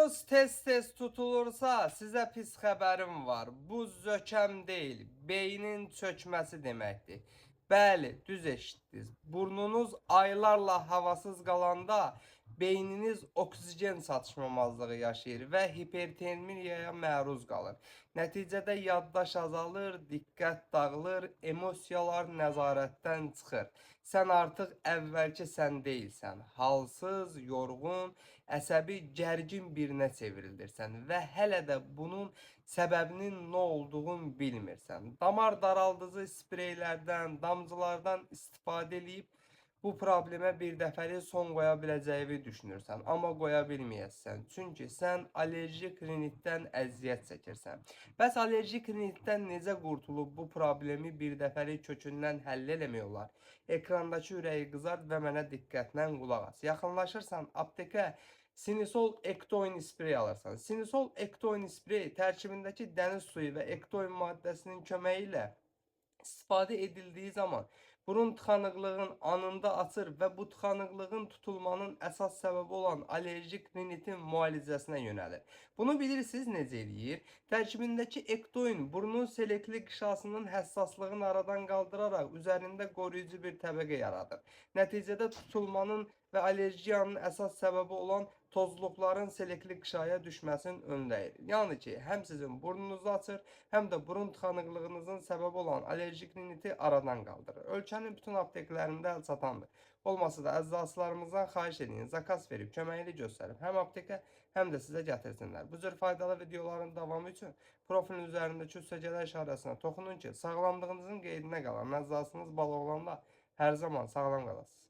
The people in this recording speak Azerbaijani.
Burnunuz tez-tez tutulursa, sizə pis xəbərim var. Bu zökəm deyil, beynin çökməsi deməkdir. Bəli, düz eşitdiniz. Burnunuz aylarla havasız qalanda beyniniz oksigen çatışmamazlığı yaşayır və hipertermiyaya məruz qalır. Nəticədə yaddaş azalır, diqqət dağılır, emosiyalar nəzarətdən çıxır. Sən artıq əvvəlki sən deyilsən. Halsız, yorğun, əsəbi, gərgin birinə çevrilirsən və hələ də bunun səbəbinin nə olduğunu bilmirsən. Damar daraldıcı spreylərdən, damcılardan istifadə eləyib bu problemə bir dəfəlik son qoya biləcəyini düşünürsən, amma qoya bilməyəsən. Çünki sən allergik rinitdən əziyyət çəkirsən. Bəs allergik rinitdən necə qurtulub bu problemi bir dəfəlik kökündən həll eləmək olar? Ekrandakı ürəyi qızart və mənə diqqətlə qulaq as. Yaxınlaşırsan aptekə, Sinisol Ektoin sprey alırsan. Sinisol Ektoin sprey tərkibindəki dəniz suyu və ektoin maddəsinin köməyi ilə istifadə edildiyi zaman burun tıxanıqlığın anında açır və bu tıxanıqlığın tutulmanın əsas səbəbi olan allergik rinitin müalicəsinə yönəlir. Bunu bilirsiniz necə eləyir? Tərkibindəki ektoin burnun selekli qişasının həssaslığını aradan qaldıraraq üzərində qoruyucu bir təbəqə yaradır. Nəticədə tutulmanın və allergiyanın əsas səbəbi olan tozluqların selekli qişaya düşməsini önləyir. Yəni ki, həm sizin burnunuzu açır, həm də burun tıxanıqlığınızın səbəbi olan allergik riniti aradan qaldırır. Ölkənin bütün apteklərində əl çatandır. Olmasa da əczaçılarımızdan xahiş edin, zakaz verib, köməklik göstərib həm aptekə, həm də sizə gətirsinlər. Bu cür faydalı videoların davamı üçün profilin üzərindəki üstəgələ işarəsinə toxunun ki, sağlamlığınızın qeydinə qalan əczaçınız Baloğlanda hər zaman sağlam qalasınız.